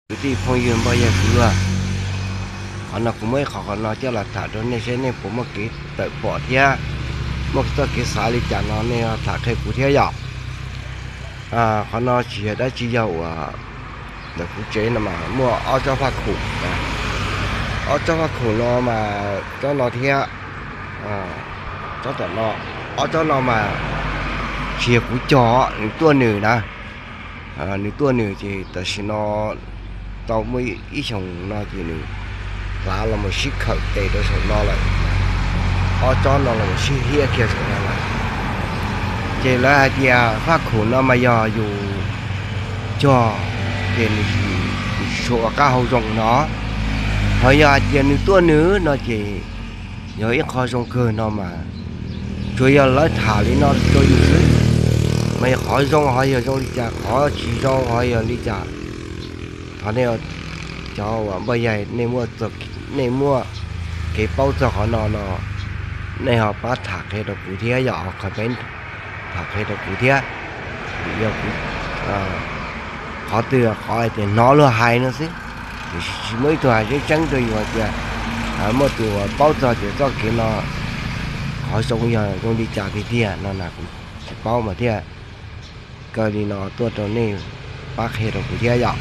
Kwv tij phooj ywg npoj yag kwv luag, qhov no kuv muab ib qho qhov no coj los tham rau nej saib nej puas muaj kev tawm pom thiab muaj txoj kev xav li cas no nej ho tham qhia kuv thiab yom. Qhov no tsis yog dab tsi, yog uas ntawm kuv tsev no mas muaj ob tsob faj khum. Ob tsob faj khum no mas tsob no thiab tsob tom no, ob tsob no mas tsis yog kuv cog, nws tuaj nws na. Nws tuaj nws ces tam sim no tau muaj ib xyoos no ces nws hlav los mus sib khawm tes rau saum no lawm. Ob tsob no los sib hiab kiag saum no lawm. Ces lawv hais tias faj khum no mas yog yus cog ces nws tsis tshua ua qab hau zoo no. Ho yog hais tias nws tuaj nws no ces yog ib qho zoo kawg no mas tsuas yog lawv tham li no rau yus xwb. Mas yog qhov zoo ho yog zoo li cas, qhov tsis zoo ho yog li cas, thov nej cov uas npoj yag nej muaj kev paub txog qhov no no, nej ho pab tham qhia rau kuv thiab yom, comment tham qhia rau kuv thiab. Vim yog kuv qhov twg qhov hais tias hnov luag hais no xwb, tiam sis tsis muaj ib tug hais tseeb tseeb rau yus hais tias muaj tus uas paub txog tias txoj kev no qhov zoo yog zoo li cas tiag tiag no na, kuv tsis paub mas thiaj kaw li no tuaj rau nej pab qhia rau kuv thiab yom.